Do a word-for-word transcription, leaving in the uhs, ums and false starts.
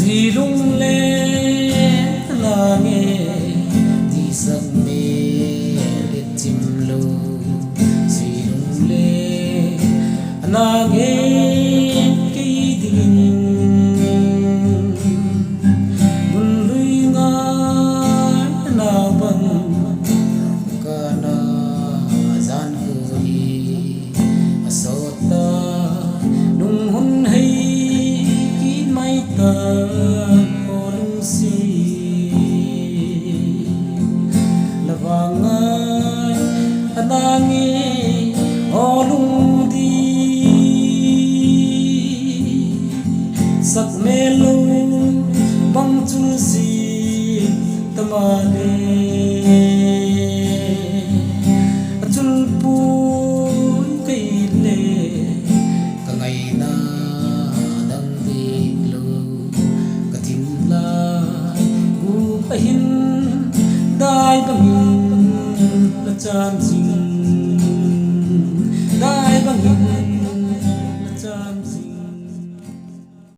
Zilung le a na nge, tisak mêl le chim lo. Zilung le a na nge, kei dingin mun lui ngai a na bang ka na, zan khu hi a sawt ta, nung hun hei kit mai ta, aw lungsiat. La vang ngai a na nge, aw lungdi, sak mêl lo bang chul zing ta ma le, a chul puai kei le, ka ngaina dang dik lo, ka tin lai gûk a hin dai bangin la chân zing.